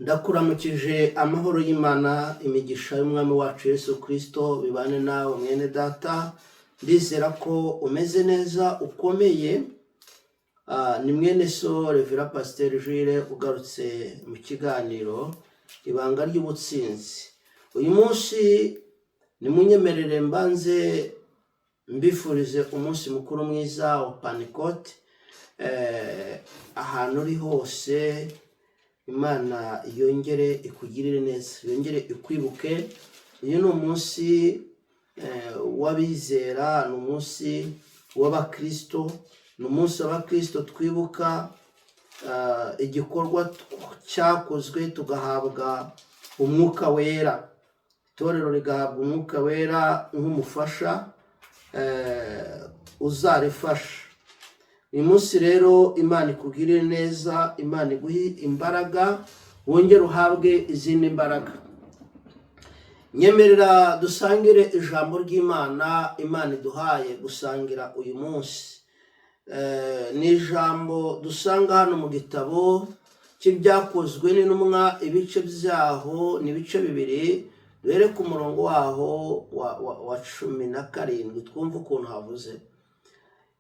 Ndakuramukije amahoro y'Imana, imigisha y'Umwami wacu Yesu Kristo bibane nawe mwene data. Ndizera ko umeze neza, ukomeye. Ni mwene so Reverend Pasiteri Jules ugarutse mu kiganiro Ibanga ry'Ubutsinzi. Uyu munsi nimunyemerere mbanze mbifurize umunsi mukuru mwiza wa Pantekote. Ahantu uri hose, Imana yongere ikugirire neza, yongere ikwibuke. Uyu ni umunsi w'abizera, ni umunsi w'abakristo, ni umunsi w'abakristo twibuka igikorwa cyakozwe tugahabwa Umwuka Wera, itorero rigahabwa Umwuka Wera nk'umufasha uzarifasha. Uyu munsi rero Imana ikugirire neza, Imana iguhe imbaraga, wongere uhabwe izindi mbaraga. Nyemerera dusangire ijambo ry'Imana Imana iduhaye gusangira uyu munsi. Ni ijambo dusanga hano mu gitabo cy'Ibyakozwe n'Intumwa, ibice byaho ni ibice bibiri. Duhere ku murongo waho wa 17, twumve ukuntu havuze.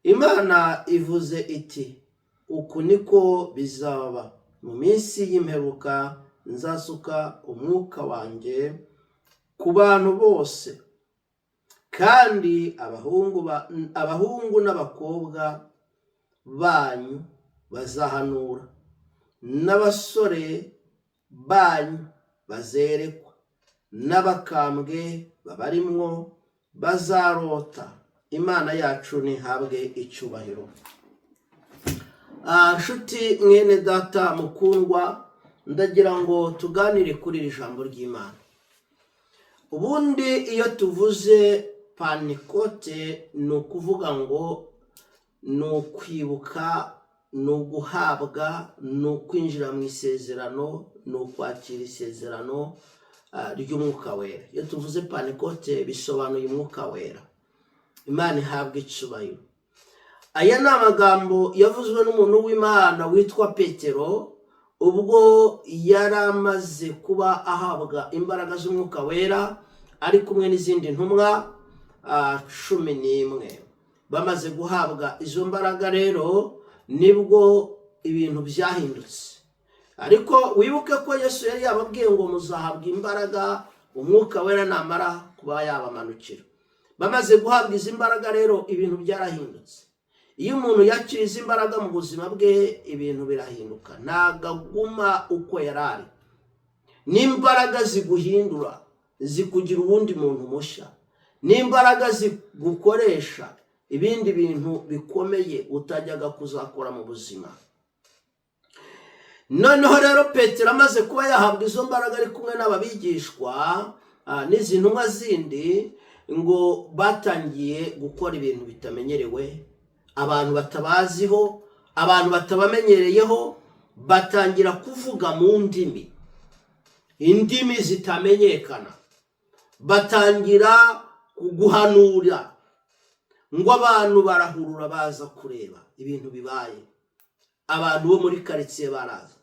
Imana ivuze iti: "Uku niko bizaba mu minsi y'imperuka, nzasuka umwuka wanjye ku bantu bose, kandi abahungu n'abakobwa banyu bazahanura, n'abasore banyu bazerekwa, n'abakambwe babarimwo bazarota." Imana yacu ntihabwe icyubahiro. Nshuti mwene data mukundwa, ndagira ngo tuganire kuri iri jambo ry'Imana. Ubundi iyo tuvuze Pantekote, ni ukuvuga ngo ni ukwibuka, ni uguhabwa, ni ukwinjira mu isezerano, ni ukwakira isezerano ry'Umwuka Wera. Iyo tuvuze Pantekote, bisobanuye Umwuka Wera. Imana ihabwa icyubahiro. Aya ni amagambo yavuzwe n'umuntu w'Imana witwa Petero, ubwo yari amaze kuba ahabwa imbaraga z'Umwuka Wera, ari kumwe n'izindi ntumwa 11. Bamaze guhabwa izo mbaraga rero, nibwo ibintu byahindutse. Ariko wibuke ko Yesu yari yababwiye ngo muzahabwa imbaraga Umwuka Wera namara kuba yabamanukira. Bamaze guhabwa izi mbaraga rero, ibintu byarahindutse. Iyo umuntu yakira izi mbaraga mu buzima bwe, ibintu birahinduka, ntabwo aguma uko yari ari. N'imbaraga ziguhindura, zikugira uwundi muntu mushya, n'imbaraga zigukoresha ibindi bintu bikomeye utajyaga kuzakora mu buzima. Noneho rero Petero amaze kuba yahabwa izo mbaraga, ari kumwe n'aba bigishwa n'izi ntumwa zindi, ngo batangiye gukora ibintu bitamenyerewe, abantu batabaziho, abantu batabamenyereyeho. Batangira kuvuga mu ndimi, indimi zitamenyekana, batangira guhanura. Ngo abantu barahurura baza kureba ibintu bibaye. Abantu bo muri karitsiye baraza,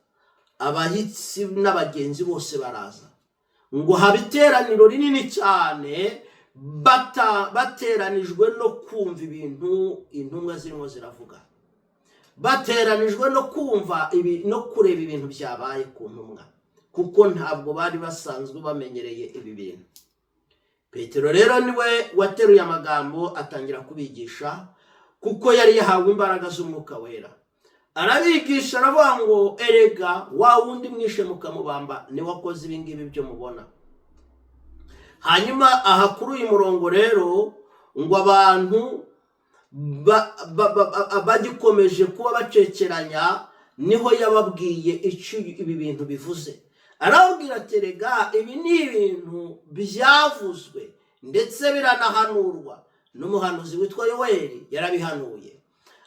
abahitsi n'abagenzi bose baraza, ngo haba iteraniro rinini cyane, bateranijwe no kumva ibintu intumwa zirimo ziravuga, bateranijwe no kumva ibi no kureba ibintu byabaye ku ntumwa, kuko ntabwo bari basanzwe bamenyereye ibi bintu. Petero rero niwe wateruye amagambo, atangira kubigisha, kuko yari yahawe imbaraga z'Umwuka Wera. Arabigisha, aravuga ngo: "Erega wa wundi mwishe mukamubamba niwe wakoze ibi ngibi byo mubona." Hanyuma aha kuri uyu murongo rero, ngo abantu bagikomeje kuba bacekeranya, niho yababwiye icyo ibi bintu bivuze. Arababwira ati: "Erega ibi ni ibintu byavuzwe, ndetse biranahanurwa n'umuhanuzi witwa Yoweri. Yarabihanuye,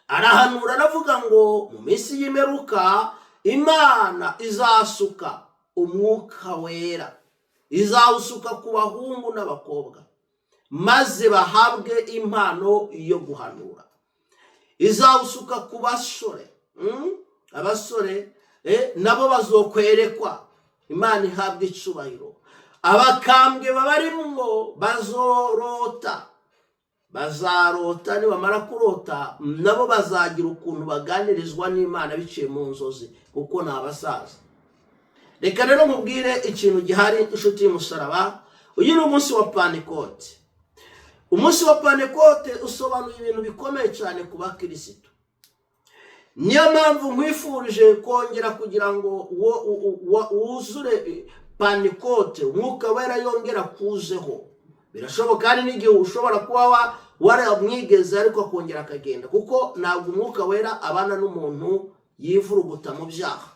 arahanura, aravuga ngo mu minsi y'imperuka Imana izasuka Umwuka Wera, izawusuka ku bahungu n'abakobwa, maze bahabwe impano yo guhanura. Izawusuka ku basore, Abasore nabo bazokwerekwa." Imana ihabwa icubahiro. Abakambwe babarimwo bazorota, bazarota. Nibamara kurota, nabo bazagira ukuntu baganirizwa n'Imana biciye mu nzozi, kuko ni abasaza. Reka rero nkubwire ikintu gihari, inshuti y'umusaraba. Uyu ni umunsi wa Pantekote. Umunsi wa Pantekote usobanuye ibintu bikomeye cyane ku bakirisitu. Niyo mpamvu nkwifurije kongera kugira ngo wuzure Pantekote, Umwuka Wera yongera kuzeho. Birashoboka, hari n'igihe ushobora kuba waramwigeze ariko akongera akagenda, kuko ntabwo Umwuka Wera abana n'umuntu yivuruguta mu byaha.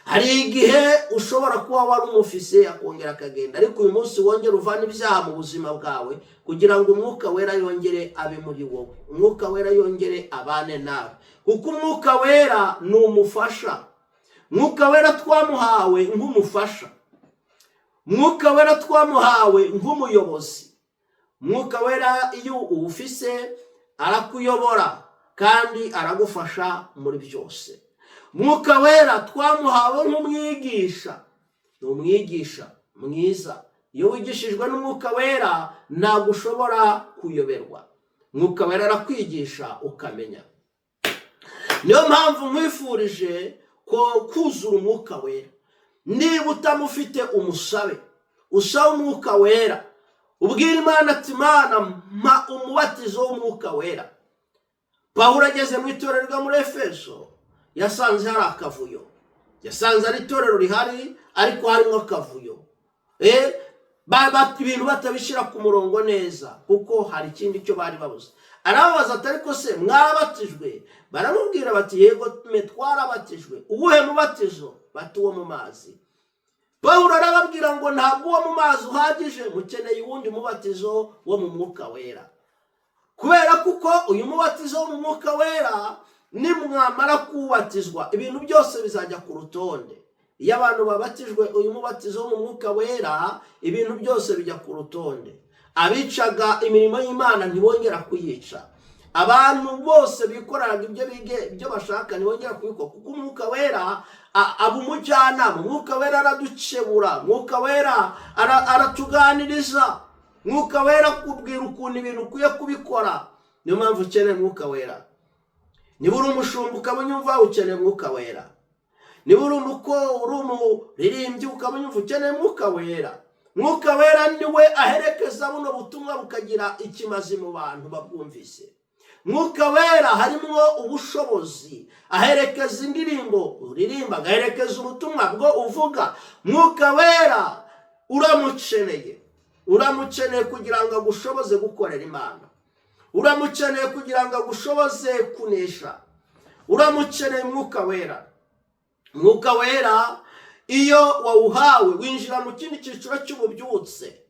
Hari igihe ushobora kuba wari umufise akongera akagenda, ariko uyu munsi wongere uvane ibyaha mu buzima bwawe kugira ngo Umwuka Wera yongere abe muri wowe, Umwuka Wera yongere abane nawe, kuko Umwuka Wera ni umufasha. Umwuka Wera twamuhawe nk'umufasha, Umwuka Wera twamuhawe nk'umuyobozi. Umwuka Wera iyo uwufise arakuyobora kandi aragufasha muri byose. Umwuka Wera twamuhawe nk'umwigisha, ni umwigisha mwiza. Iyo wigishijwe n'Umwuka Wera ntabwo ushobora kuyoberwa. Umwuka Wera arakwigisha ukamenya. Niyo mpamvu nkwifurije ko kuzura Umwuka Wera. Niba utamufite, umusabe, usabe Umwuka Wera, ubwira Imana ati: "Imana, mpa umubatizo w'Umwuka Wera." Pawulo ageze mu itorero ryo muri Efeso yasanze hari akavuyo, yasanze ari itorero rihari ariko harimo akavuyo, ibintu batabishyira ku murongo neza, kuko hari ikindi cyo bari babuze. Arababaza ati: "Ariko se mwabatijwe?" Baramubwira bati: "Yego, mwe twarabatijwe." "Uwuhe mubatizo?" Bati: "Uwo mu mazi." Pawulo arababwira ngo: "Ntabwo uwo mu mazi uhagije, mukeneye uwundi mubatizo wo mu Mwuka Wera, kubera kuko uyu mubatizo wo mu Mwuka Wera nimwamara kuwubatizwa ibintu byose bizajya ku rutonde." Iyo abantu babatijwe uyu mubatizo wo mu Mwuka Wera, ibintu byose bijya ku rutonde. Abicaga imirimo y'Imana ntibongera kuyica, abantu bose bikoreraga ibyo bige ibyo bashaka ntibongera kubikora, kuko Umwuka Wera aba umujyanama. Umwuka Wera aradukebura, Umwuka Wera aratuganiriza, Umwuka Wera akubwira ukuntu ibintu ukwiye kubikora. Niyo mpamvu ukeneye Umwuka Wera. Niba uri umushumba ukaba unyumva, ukeneye Umwuka Wera. Niba uri umuko, uri umuririmbyi ukaba unyumva, ukeneye Umwuka Wera. Mwuka Wera niwe aherekeza buno butumwa bukagira ikimazi mu bantu babwumvise. Mwuka Wera harimo ubushobozi, aherekeza indirimbo uririmba, agaherekeza ubutumwa bwo uvuga. Mwuka Wera uramukeneye, uramukeneye kugira ngo agushoboze gukorera Imana, uramukeneye kugira ngo agushoboze kunesha, uramukeneye Mwuka Wera. Mwuka Wera iyo wawuhawe winjira mu kindi cyiciro cy'ububyutse.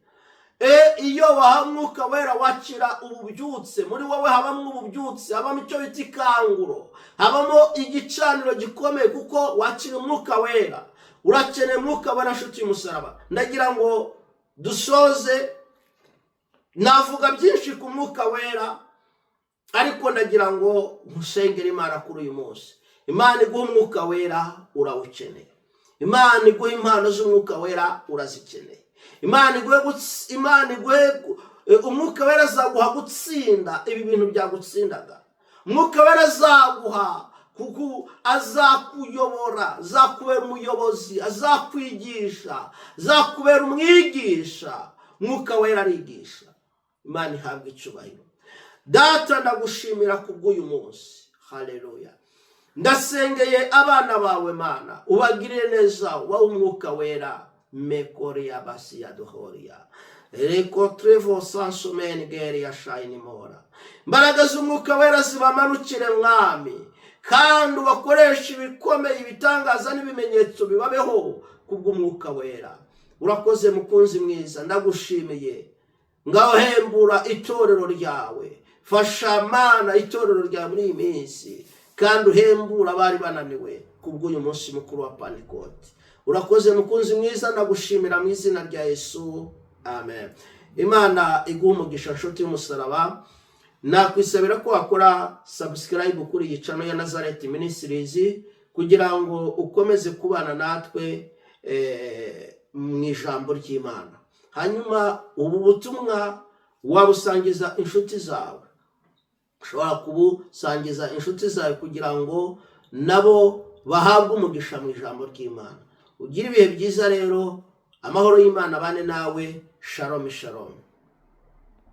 Iyo wahawe Umwuka Wera wakira ububyutse, muri wowe habamo ububyutse, habamo icyo bita ikanguro, habamo igicaniro gikomeye, kuko wakira Umwuka Wera. Urakeneye Umwuka Wera, nshuti y'umusaraba. Ndagira ngo dusoze. Navuga byinshi ku Mwuka Wera, ariko ndagira ngo nkusengere Imana kuri uyu munsi. Imana iguha Umwuka Wera, urawukeneye. Imana iguha impano z'Umwuka Wera, urazikeneye. Imana iguhe Umwuka Wera, azaguha gutsinda ibi bintu byagutsindaga. Umwuka Wera azaguha kuko azakuyobora, azakubera umuyobozi, azakwigisha, azakubera umwigisha. Umwuka Wera arigisha. Imana ihabwa icyubahiro. Data, ndagushimira kubw'uyu munsi. Haleluya! Ndasengeye abana bawe, Mana, ubagirire neza, ubahe Umwuka Wera. Mekoria basiya dohoria rekotrevo sansomeni geria shayini mora. Imbaraga z'Umwuka Wera zibamanukire, Mwami, kandi ubakoreshe ibikomeye, ibitangaza n'ibimenyetso bibabeho kubw'Umwuka Wera. Urakoze, mukunzi mwiza, ndagushimiye. Ngaho hembura itorero ryawe, fasha, Mana, itorero ryawe muri iyi minsi, kandi uhembura abari bananiwe kubw'uyu munsi mukuru wa Pantekote. Urakoze, mukunzi mwiza, ndagushimira mu izina rya Yesu, amen. Imana iguha umugisha, nshuti y'umusaraba. Nakwisabira ko wakora subscribe kuri iyi channel ya Nazareth Ministries kugira ngo ukomeze kubana natwe. mu ijambo ry'Imana. Hanyuma ubu butumwa wabusangiza inshuti zawe, ushobora kubusangiza inshuti zawe kugira ngo nabo bahabwe umugisha mu ijambo ry'Imana. Ugire ibihe byiza rero, amahoro y'Imana abane nawe. Shalom, shalom.